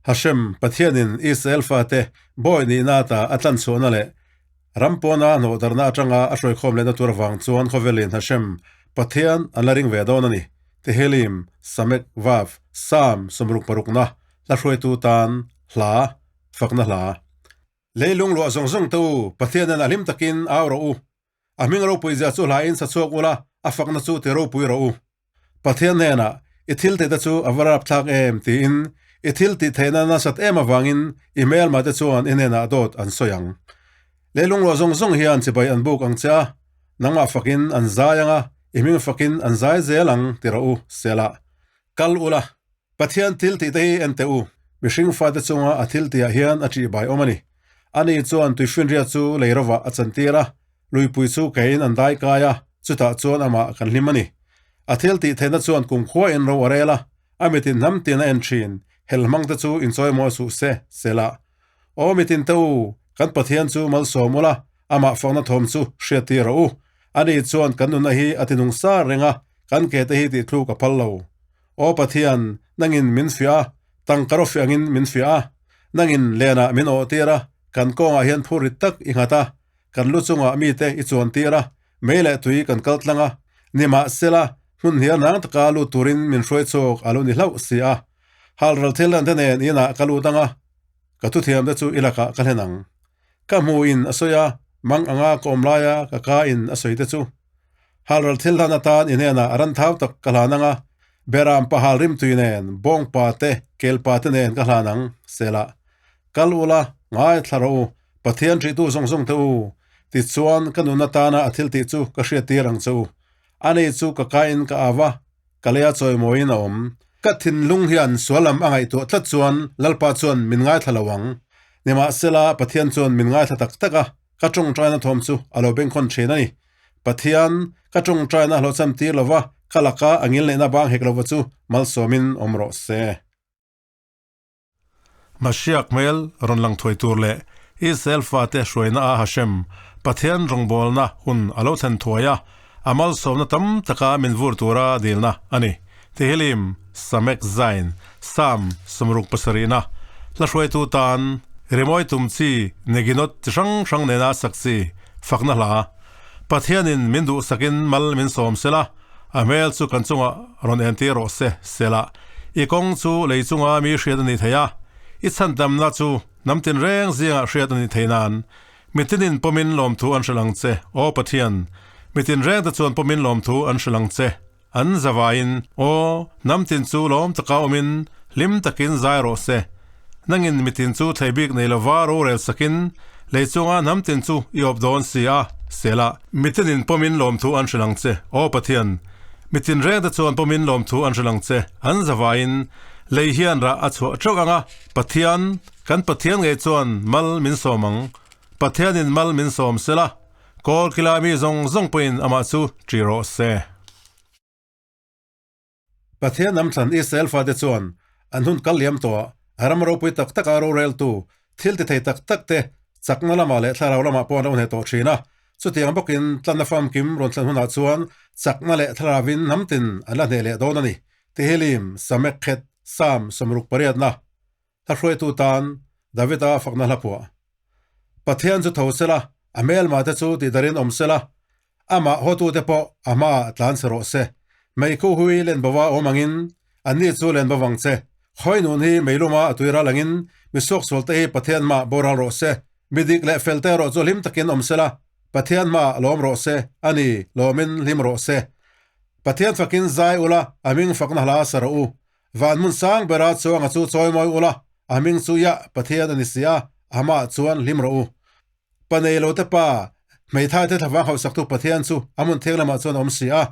Hashem, Pathianin Israel fate bawi nihna ata a tlanchhuahna leh ram pawna hnawhdarhna atanga a hruaikhawm lehna tur avang chuan khawvelin Hashem, Pathian an la ring ve dawn a ni. Tehillim, Samek, Vav, Psalm 66na, hla hruaitu tan hla, fakna hla. Leilung luah zawng zawng te u, Pathianin a hlim takin au rawh u. A hming ropui zia chu hlain sa chhuak ula, a fakna chu ti ropui rawh u. Pathian hnenah, I thil tihte chu a va rapthlak em? tiin, i thil tih theihna nasat em avangin i hmelmate chuan i hnenah dawt an sawi ang. Leilung luah zawng zawng hian chibai an buk ang che a, nangmah fakin an zai ang a, i hming fakin an zai zel ang ti rawh u, Selah. Kal ula, Pathian thil tihte hi en teh u, mihring fate chunga a thil tihah hian a ṭihbai awm a ni. Ani chuan tuifinriat chu lei rovah a chantir a, luipui chu keiin an dai kai a, chutah chuan amah kan hlim a ni. A thil tih theihna chuan kumkhuain ro a rel a, a mitin hnam tin a en ṭhin, hel hmangte chu inchawimawi suh se, Selah. Aw mitin te u, kan Pathian chu malsawm ula, amah fakna thawm chu hriattir rawh u. Ani chuan kan nunna hi a tinung sar reng a, kan ke te hi tihthluk a phal lo. Aw Pathian, nangin min fiah a, tangka rawh fiah angin min fiah a. Nangin lenah min awhtir a, kan kawngah hian phur rit tak i nghat a, kan lu chungah mite i chuantir a, mei leh tui kan kal tlang a. Nimahsela, hmun hnial nang taka lut turin min hruai chhuak a lo ni hlauh si a. Halral thil dante nen inah ka lut ang a, ka thuthiamte chu i lakah ka hlen ang. Ka hmuhin a sawi a, mang anga ka awm laia ka ka in a sawi te chu. Halral thil hlan atan i hnenah ran thau tak ka hlan ang a, Beram pahal rimtui nen, bawngpa te, kelpa te nen ka hlan ang, Selah. Kal ula, ngaithla rawh u, Pathian ṭihtu zawng zawng te u, tichuan ka nun atana a thil tih chu ka hriattir ang che u. Ani chu ka kain ka au a, ka leia chawimawiin a awm. Ka thinlung hian sual lam a ngaihtuah tlat chuan Lalpa chuan min ngaithla lo ang. Nimahsela, Pathian chuan min ngaithla tak tak a, ka tawngtaina thawm chu a lo bengkhawn thin a ni. Pathian, ka tawngtaina hlawhchham tir lova, ka laka a ngilneihna bang hek lova chu malsawmin awm rawh se. Mashiach hmel rawn lang thuai tur leh Israel fate hruaina a Hashem, Pathian rawngbawlna hun a lo thlen thuai a, a malsawmna tam taka min vur tura dilna a ni. Tehillim, Samek Zain, Psalm 67, Hla hruaitu tan rimawi tum chi Neginot chi hrang hrang nena sak chi fakna hla. Pathianin min duhsakin mal min sawm sela, a hmel chu kan chungah rawn entir rawh se, sela. I kawng chu lei chunga mi hriat a ni thei a, i chhandamna chu hnam tinreng zingah hriat a ni thei nan. Mitinin pawmin lawmthu an hrilh ang che, Aw Pathian, mi tinrengte chuan pawmin lawmthu an hrilh ang che. An zavaiin, Aw, hnam tin chu lawm taka awmin hlim takin zai rawh se. Nangin mitin chu thlei bik nei lova rorel sakin lei chunga hnam tin chu i awp dawn si a, Selah. Mitinin pawmin lawmthu an hrilh ang che, Aw Pathian, mi tinrengte chuan pawmin lawmthu an hrilh ang che. An zavaiin lei hian rah a chhuah teuh ang a, Pathian, kan Pathian ngei chuan mal min sawm ang. Pathianin mal min sawm sela. Kawl kila mi zawng zawng pawhin amah chu ṭi rawh se. Pathian lam thlan Israel fate chuan an hun kal liam tawh a ram ropui tak taka roreltu thil ti thei tak tak te chakna lamah leh thlarau lamah pawh an lo hne tawh thin a. Chutiang bawkin tlanna famkim rawn thlen hunah chuan chakna leh thlarauvin hnam tin an la hneh leh dawn a ni. Tehillim, Samek Khet, Psalm 68na. Hla hruaitu tan Davida fakna hla phuah. Pathian chu tho sela, a hmelma te chu tihdarin awm sela, amah hawtute pawh a hmaah tlan che rawh se. Meikhu hui len bova awm angin anni chu len bovang che. Khawi nun hi meiluma a tui ral angin mi suaksualte hi Pathian hmaah boral rawh se. Mi dik leh felte erawh chu hlim takin awm sela, Pathian hmaah lawm rawh se, a ni, lawmin hlim rawh se. Pathian fakin zai ula, a hming fakna hla sa rawh u. Van hmun sang bera chuang a chu chawi mawi ula, a hming chu Yah Pathian a ni si a, amah chuan hlim rawh u. Pa nei lo te pa, hmeithai te thlavang hauhsaktu Pathian chu a hmun thiang lamah chuan a awm si a.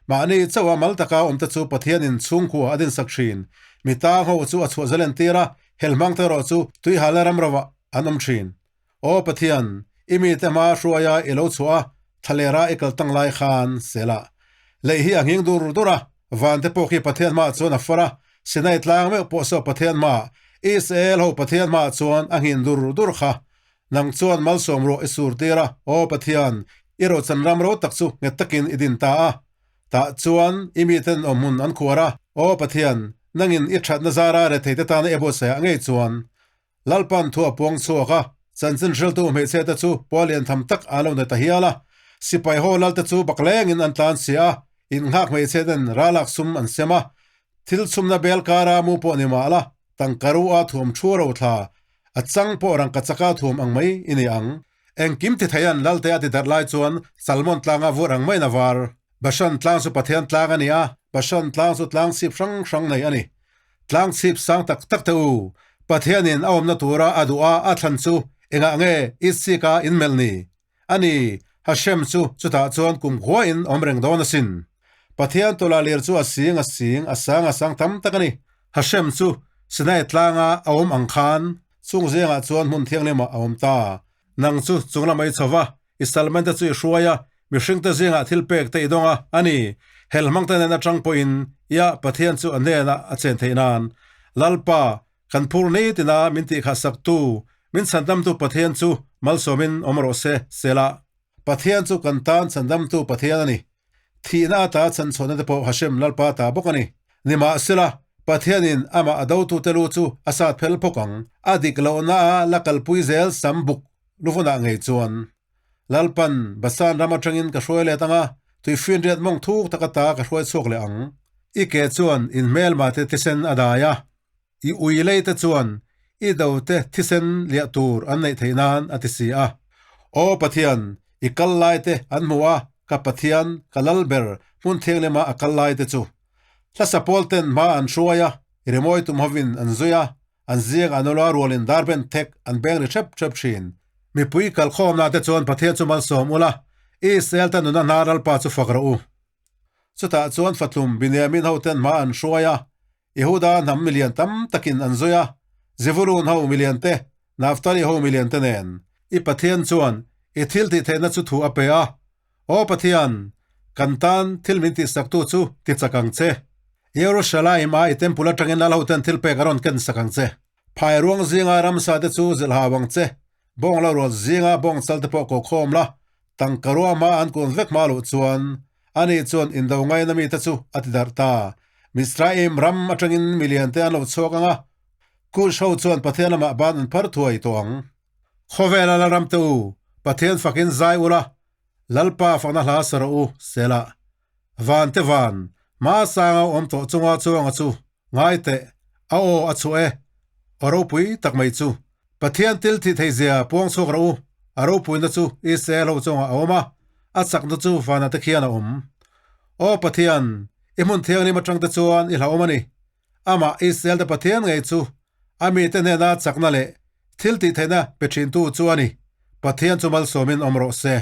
Mahni chauha mal taka awm te chu Pathianin chhungkua a dinsak thin. Mi tang ho chu a chhuah zalen tir a, helhmang te erawh chu tuihalna ram rovah an awm thin. Aw Pathian, i mite hma hruaia i lo chhuah a, thlalera i kal tang lai khan Selah. Lei hi a nghing dur dur a, vante pawh khi Pathian hmaah chuan a far a, Sinai tlang meuh pawh saw Pathian hmaah, Israel ho Pathian hmaah chuan a nghin dur dur kha. Nang chuan malsawm ruah i sur tir a, Aw Pathian, i rochan ram ro tak chu nghet takin i din ta a. Tah chuan i miten awmhmun an khuar a, Aw Pathian, Nangin i thatna zara retheite tana i buatsaih ah ngei chuan Lalpan thu a puang chhuak a, chanchin hriltu hmeichhia te chu pawl lian tham tak an lo nei ta hial a. Sipai ho lal te chu baklengin an tlan si a, innghak hmeichhia ten ralak sum an sem a. Thil chhumna bel kara mu pawh ni mah la, tangka ru a thuam thu ro thla, a chang pawh rangka chaka thuam ang mai i ni ang. Engkim ti theian Lalte a ti darh lai chuan Salmon tlanga vur ang maiin a var. Bashan tlang chu Pathian tlang a ni a, Bashan tlang chu tlang chhip hrang hrang nei a ni. Tlang chhip sang tak tak teh u, Pathianin a awmna tura a duh a a thlan chu engah nge Itsika in melh ni? A ni, Hashem chu chutah chuan kum khuain awm reng dawn asin. Pathian tawla lir chu a sing a sing, a sang a sang tam tak a ni. Hashem chu Sinai tlanga a awm ang khan chung zengah chuan hmun thianghlimah a awm ta. Nang chu chunglam a i chho va, i salmente chu i hruai a, mihringte zingah thil pek te i dawng a, a ni, hel hmangte nen atang pawhin ia Pathian chu a hnenah a chen theih nan. Lalpa, kan phur ni tina min tihkhah saktu, min chhandamtu Pathian chu malsawmin awm rawh se, Selah. Pathian chu kan tan chhandamtu Pathian a ni. Thihna ata chhanchhuahna te pawh Hashem Lalpa ta bawk a ni. Nimahsela, Pathianin amah a dotute lu chu a sat phel phawk ang. A dik lohna a la kalpui zel sam buk luvunah ngei chuan. Lalpan, Basan ram atangin ka hruai let ang a, tuifinriat mawng thuk tak ata ka hruai chhuak leh ang. I ke chuan in hmelmate thisen a dai a, i ui leite chuan i dote thisen liah tur an neih theih nan a ti si a. Aw Pathian, i kal laite an hmu a, ka Pathian, ka lal ber hmun thianglima a kal laite chu. Hlasa pawl ten hma an hruai a, rimawi tum hovin an zui a, an ziang an ula rualin darben thek an beng ri hrep hrep thin. Mipui kalkhawmna te chuan Pathian chu malsawm ula, Israel te nuna hnar Lalpa chu fak rawh u. Chutah chuan Fatlum Binyamin hoten hma an hruai a, Yehuda hnam milian tam takin an zui a, Zevulun ho milian te, Naftali ho milian te nen. I Pathian chuan i thil tih theihna chu thu a pe a, Aw Pathian, kan tan thil min tihsaktu chu ti chak ang che. Jerusalem a i temple atangin lal hoten thil pek a rawn ken sak ang che. Phai ruang zinga ramsa te chu zilh hau ang che, bawng lo rual zinga bawng chal te pawh ko khawm la, tangka ruama an kun vek hma loh chuan ani chuan indo ngaina mite chu a ti darh ta. Mizraim ram atangin milian te an lo chhuak ang a, Kush ho chuan Pathian lamah ban an phar thuai tawh ang. Khawvela Lalram te u, Pathian fakin zai ula, Lalpa fakna hla sa rawh u, Selah. Van te van, hma sanga awm tawh chunga chuanga chu Ngai teh, a aw a chhuah e, aw ropui tak mai chu. Pathian thil thih theih zia puang chhuak rawh u, a ropuina chu Israel ho chungah a awm a, a chakna chu vana te khian a awm. Aw Pathian, i hmun thianghlim atang te chuan i hlauhawm a ni. Amah Israel te Pathian ngei chu a mite hnena chakna leh thil tih theihna pe thintu chu a ni. Pathian chu malsawmin awm rawh se.